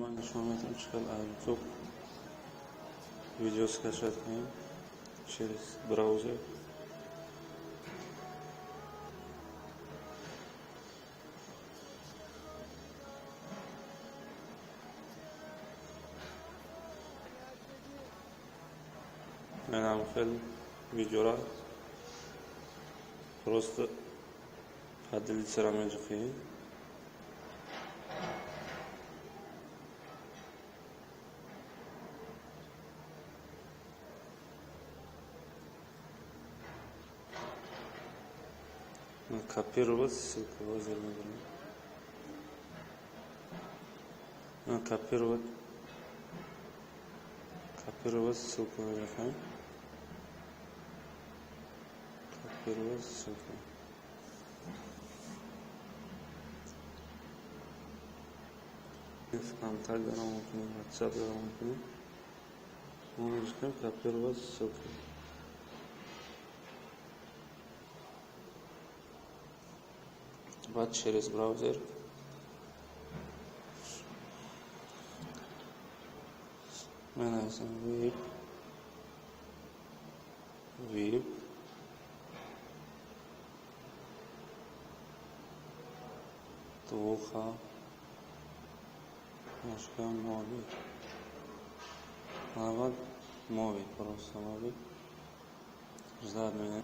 Ман нишон медиҳам, чӣ хел аз YouTube видео скачать кунем через браузер. Менам хел видеора просто поделиться меҷухем. Копировать ссылку ҳозир медорем. Копировать ссылку меҷухем. Копировать ссылку. ВКонтакт даром кунем, WhatsApp даром кунем. Мо меҷухем копировать ссылку. Баъд через браузер менависем vip двуха ночка mobi. Баъд mobi, просто mobi. Ждать меня.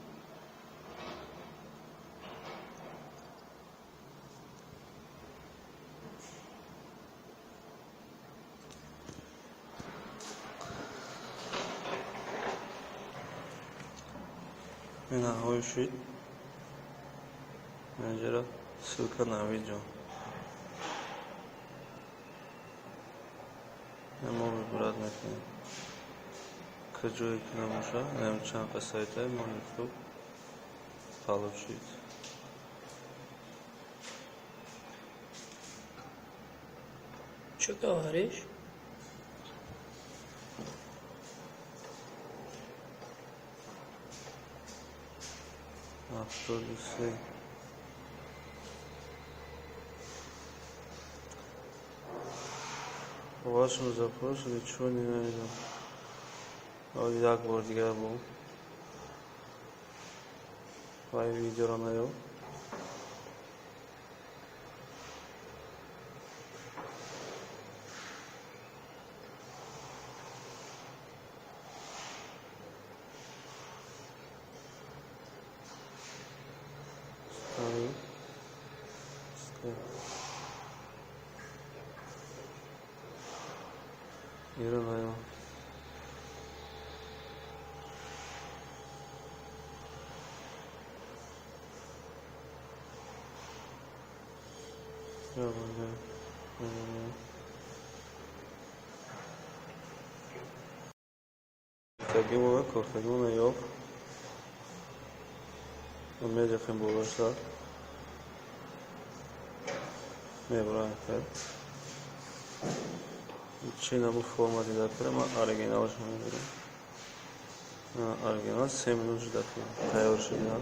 Ина шид. Инҷара ссылка на видео. Мо выбрать мекунем. Каҷое ки набоша, инам чанд қа сайтай мо YouTube получить. Что говоришь? 73. По вашему запросу ничего не найдем. Як бор дигар бо вай видеоро наёб. 일어나요. 여러분들, Кортагимона, Кортагимона ёфт. Меҷахем болошта. Мебурам хел. Чи набу формати датра, ман оригиналашо мебирам. Оригинал 3 минут ждать кунам. Тайёр шид, на?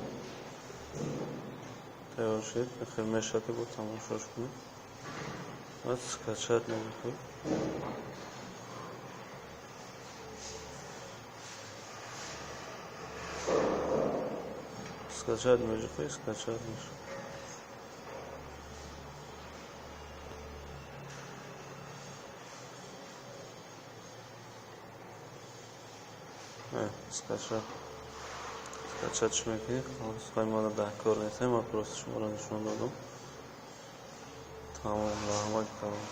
Тайёр шид. Хел мешад ки бо тамошош кунем. Баъд скачать мекунем. Скачать меҷухӣ, скачать мешавад. Скачать. Скачать чӣ мекунӣ? Халос, хай мана даҳ кор нестем, ман просто шуморо нишон додам. Тамом, раҳмат, тамом.